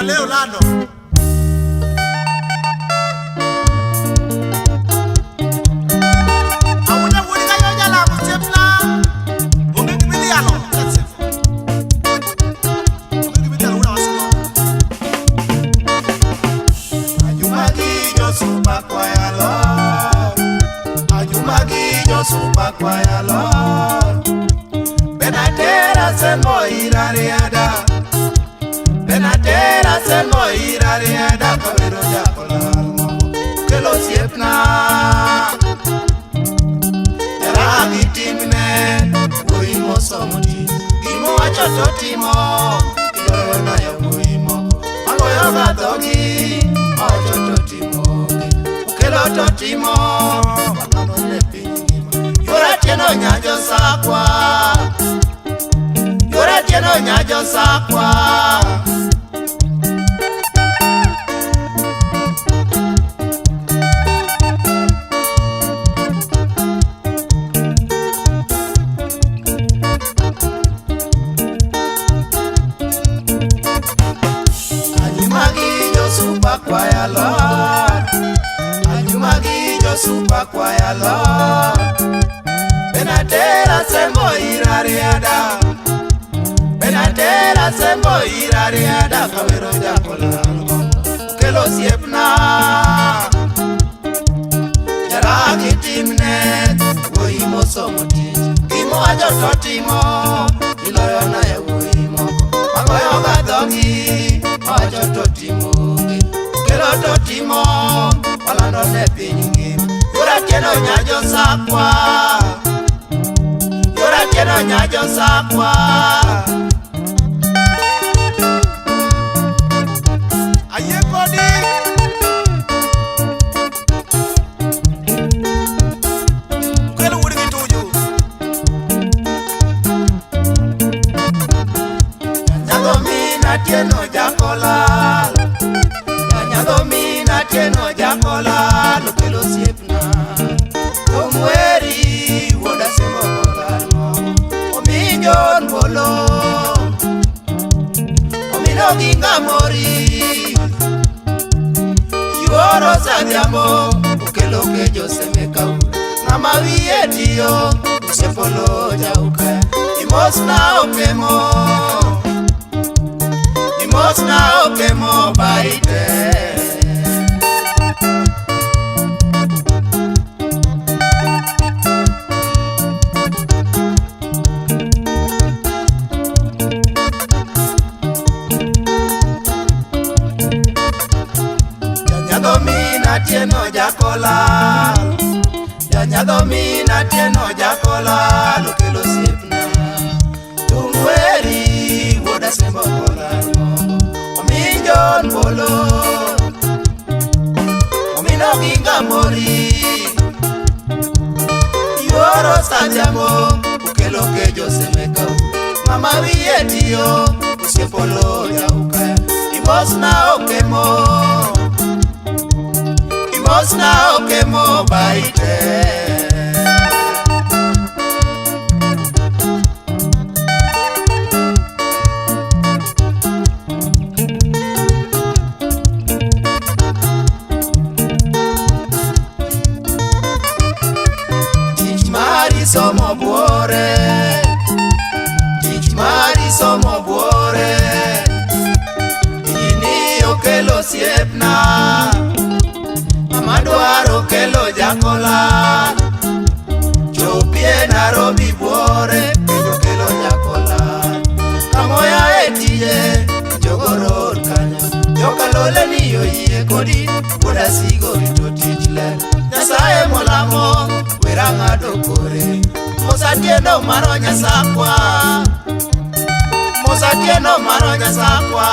Leo Lando. Awunya wuod kayo jalamo osiepna. Onge gima idhialo. That's it. Onge gima idhialo wuod Awasiko. Ajuma gi Josupa kwaya lor. Ajuma gi Josupa kwaya lor. Benatera sembo irariada. Benatera sembo irariada kawero jakolal moko. Kelo osiepna. Jaragi timne, wuoyi mosomo tich. Gimowacho to timo, iloyo na yawuoyi moko. Magoyo ga dhogi, mawacho to timo. Okelo to timo, walando ne piny ngima. Yuora Atieno nyajo sakwa. Yuora Atieno nyajo sakwa. Ajuma gi Josupa kwaya lor. Ajuma gi Josupa kwaya lor. Benatera sembo irariada. Benatera sembo irariada kawero jakolal Okelo osiepna. Jaragi timne, wuoyi mosomo tich. Gimowacho to timo, iloyo na yawuoyi moko. Magoyo ga dhogi, mawacho to timo. Okelo to timo, walando ne piny ngima. Yuora Atieno nyajo sakwa. Yuora Atieno nyajo sakwa. Ayie kodi. Okelo wuod gi Tuju. Nyadho min Atieno jakolal. Nyadho min Atieno jakolal. Okelo osiepna. Omweri wuod Asembo kolal moko. Omin John Bolo. Omino gi Ngamori. Yuoro Sadhiambo. Okelo kejo Semeka Ng'ama wiye tiyo. Osiepolo jaukaya. Imosna okemo. Imosna okemo baite. Janyadho min Atieno jakolal. Janyadho min Atieno jakolal. Okelo osiepna. Tumweri wuod Asembo kolal moko. Omin John Bolo. Omino gi Ngamori. Yuoro Sadhiambo. Okelo kejo Semeka. Mama wiye tiyo. Osiepolo jaukaya. Imosna okemo. Imosna okemo baite. Tich mari somo buore. Tich mari somo buore. Tijni okelo osiepna. Mama dwaro kelo jakola. Chopie Nairobi buore, penjo kelo jakola. Kamoya e tije, jogo road kanyo. Jokalole ni oyie kodi, wuod Asigo rito tich ler. Nyasaye molamo, wera ng'ado kore. Mos Atieno maro Nyasakwa. Mos Atieno maro Nyasakwa.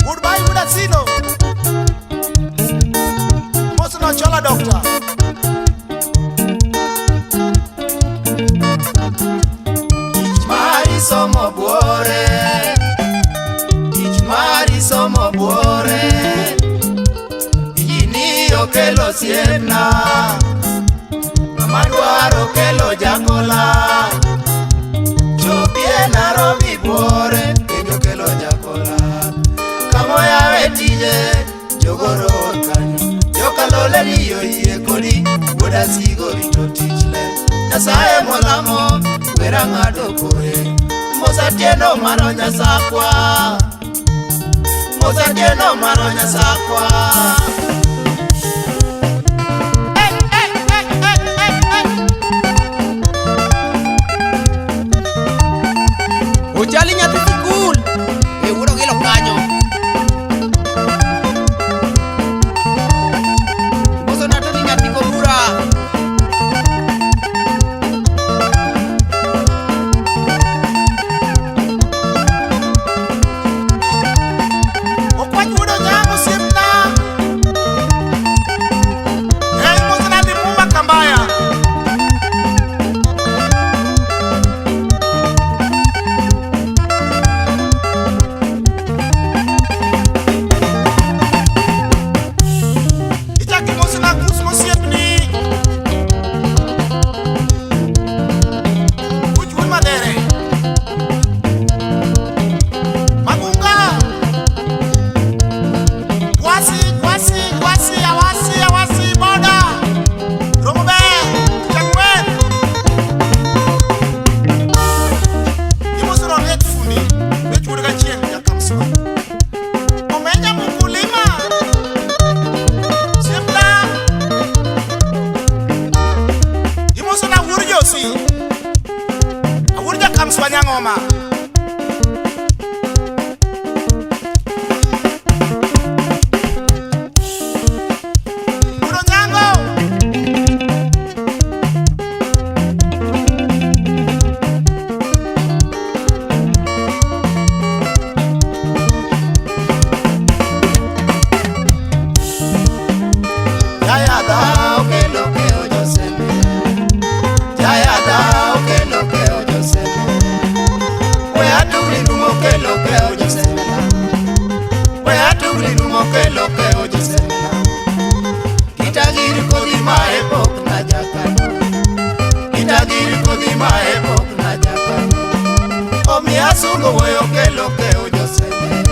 Goodbye wuod Asino. Mosna Chola doctor. Tich mari somo buore. Tich mari somo buore. Tijni okelo osiepna. Ng'ama dwaro kelo jakola. oyie kodi wuoda sigo rito tich ler Nyasaye molamo wera ng'ado kore Musa Tieno maro Nyasakwa Musa Tieno maro Nyasakwa. Ochali nyathi sikul. E wuod Ogilo kanyo. Imoso na Tony nyathi Kobura. Okwach wuod Onyango osiepna. Ei mosna Limumba Kambaya. Ichak imosna Kus mosiepni. Kuch wuod Madere. Magunga. Kwasi, kwasi, kwasi, awasi, awasi, boda. Romo ber, chang'wen. Imoso Roriet fundi, rech wuod Kachieng' jakamswa. Omenya mkulima. Osiepna. Imoso na Awuor Josi. Awuor jakamswa Nyang'oma. Wuod Onyango. Jayadha okelo keo joseme Jayadha okelo keo joseme We atugni rumo kelo keo joseme We atugni rumo kelo keo joseme Kitagir kodhi ma e pok na jakano Kitagir kodhi ma e pok na jakano Omiya sungo wuoyo kelo keo joseme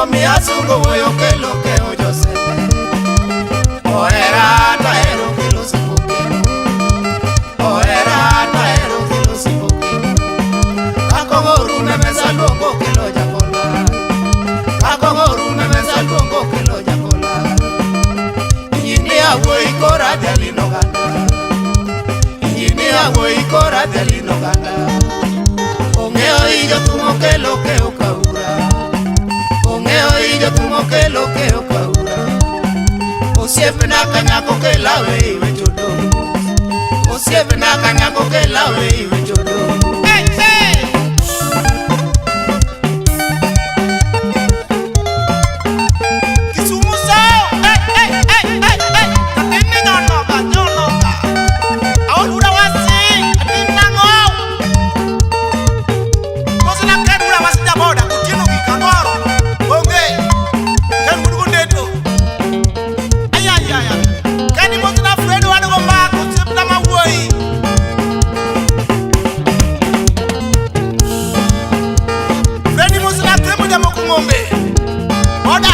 Omiya sungo wuoyo kelo keo joseme Ohera tahero kelo sipo kelo Ohera tahero kelo sipo kelo Kakong'o orume mesa luongo kelo jakola Kakong'o orume mesa luongo kelo jakola Injinia wuoyi kora dhialino ganda Injinia wuoyi kora dhialino ganda Ong'eyo ijo thum okelo keo kaura Ong'eyo ijo thum okelo keo kaura Osiepna kanyako kelawe iwe chodo Osiepna kanyako kelawe iwe chodo. Hey, hey! Kisumu sao! Hey, hey, hey, hey, hey! Atin ni nyonoga, nyonoga. Aol wuod Awasi, atin nang'o? Mosna Ken wuod Awasi jaboda, Otieno gi Kangoro. Onge. Ken wuod Gondeto. Ay, ay, ay, ay. Ken mosna Fred wadgo mbaka, osiepna ma wuoyi. Fred mosna Kemo jamoko ng'ombe. Boda.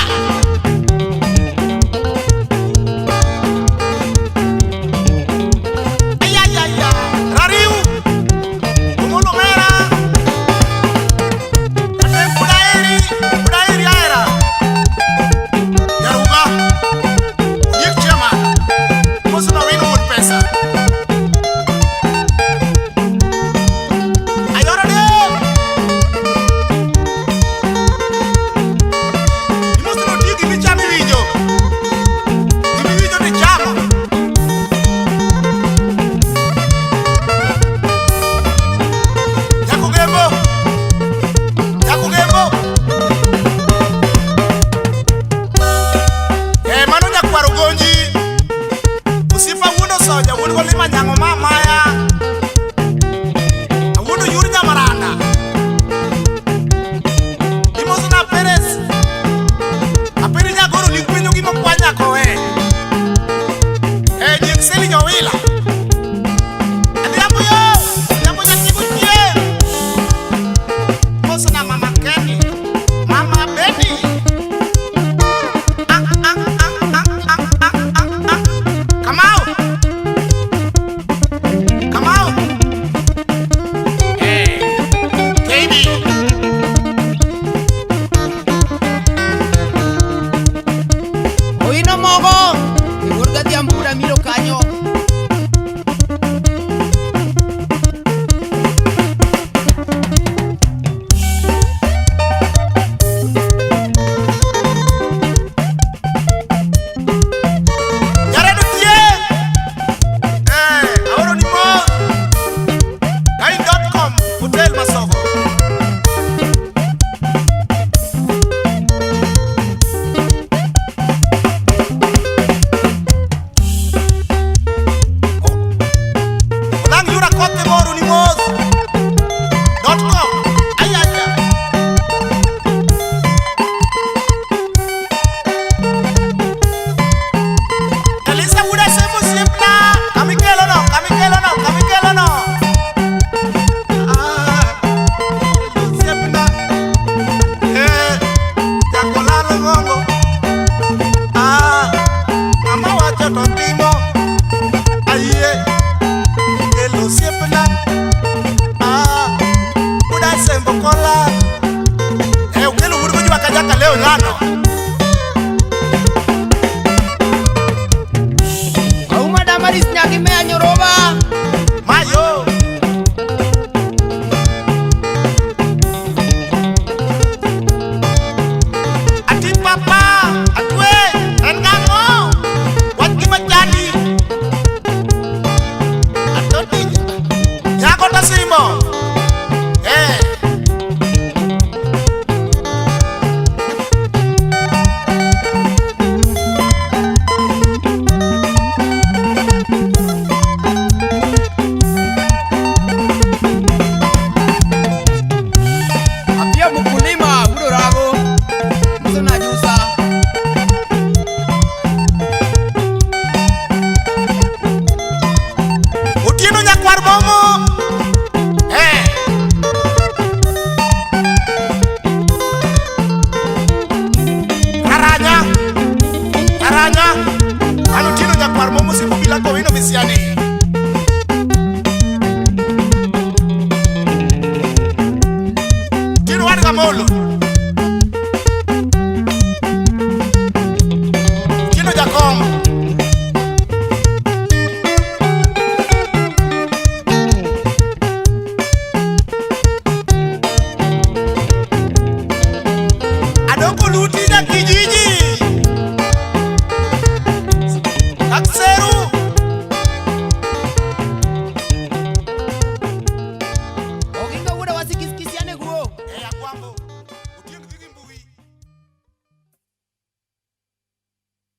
Ay, ay, ay, ay. Rariu. Omolo mera. Ate Budaeri, Budaeri aera. Yaruga. Ondiek chairman. Mosna wino wuod pesa. Ayoro de. Leo Nyano. Auma Damaris Nyakimea Nyoroba. Mayo. Ati papa, atwe, en gang'o? Wach gima chandi. Atoti nyako tasimbo. Eh. Apia mkulima Wuod Orago. Muso Najusa. Otieno nyakwar momo. Eh. Aranya. Aranya. An Otieno nyakwar momo sipo bila kowino misiani. Otieno wan gamolo. Otieno jakom. Adoko luti na kijiji.